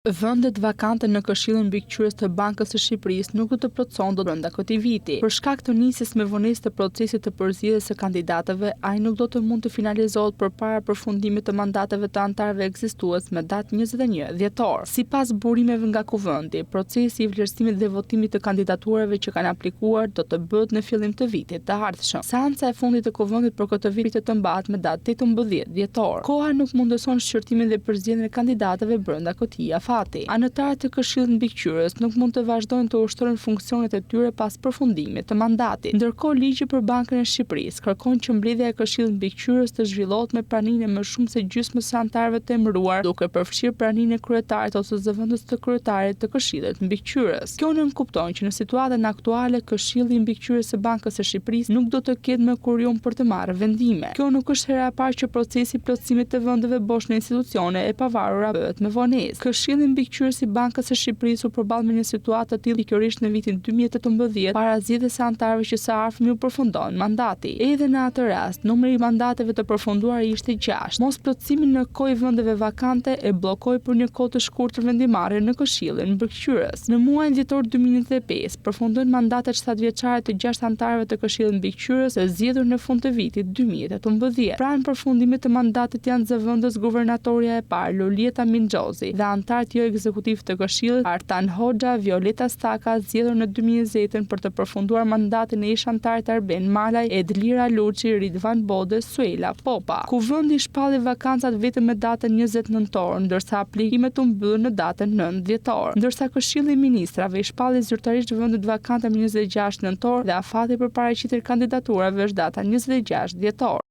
Vendet vakante në Këshillin Mbikëqyrës të Bankës së Shqipërisë nuk do të plotësohen dot brenda këtij viti. Për shkak të nisjes me vonesë të procesit të përzgjedhjes së kandidatëve, ai nuk do të mund të finalizohet përpara përfundimit të mandateve të anëtarëve ekzistues me datë 21 dhjetor. Sipas burimeve nga Kuvendi, procesi i vlerësimit dhe votimit të kandidaturave që kanë aplikuar do të bëhet në fillim të vitit të ardhshëm. Seanca e fundit e Kuvendit për këtë vit pritet të mbahet me datë 18 dhjetor. Koha nuk mundëson shqyrtimin dhe përzgjedhjen e kandidatëve brenda këtij afati. Anëtarët e Këshillit Mbikëqyrës nuk mund të vazhdojnë të ushtrojnë funksionet e tyre pas përfundimit të mandatit. Ndërkohë, ligji për Bankën e Shqipërisë kërkon që mbledhja e Këshillit Mbikëqyrës të zhvillohet me praninë e më shumë se gjysmës së anëtarëve të emëruar, duke përfshirë praninë e kryetarit ose zëvendës të kryetarit të Këshillit Mbikëqyrës. Kjo nënkupton që në situatën aktuale Këshilli Mbikëqyrës i Bankës së Shqipërisë nuk do të ketë më kuorum për të marrë vendime. Kjo nuk është hera e parë që procesi i plotësimit të vendeve bosh në institucione e pavarura bëhet me vonesë. Këshilli Mbikëqyrës i Bankës së Shqipërisë u përball me një situatë të tillë pikërisht në vitin 2018, para zgjedhjes së anëtarëve që së afërmi u përfundon mandati. Edhe në atë rast, numri i mandateve të përfunduara ishte gjashtë. Mosplotësimi në kohë i vendeve vakante e bllokoi për një kohë të shkurtër vendimmarrjen në Këshillin Mbikëqyrës. Në muajin dhjetor 2025, përfundojnë mandatet shtatëvjeçare të gjashtë anëtarëve të Këshillit Mbikëqyrës të zgjedhur në fund të vitit 2018. Pranë përfundimit të mandatit janë zëvendës guvernatorja e parë Luljeta Minxhozi dhe anëtarët jo ekzekutivë të Këshillit Artan Hoxha, Violeta Staka, zgjedhur në 2020 për të përfunduar mandatin e ish anëtarit Arben Malaj, Edlira Luçi, Ridvan Bode, Suela Popa. Kuvendi shpalli vakancat vetëm me datën 20 nëntor, ndërsa aplikimet u mbyllën në datën 9 dhjetor. Ndërsa Këshilli i Ministrave i shpalli zyrtarisht vendet vakante më 26 nëntor dhe afati për paraqitjen e kandidaturave është data 26 dhjetor.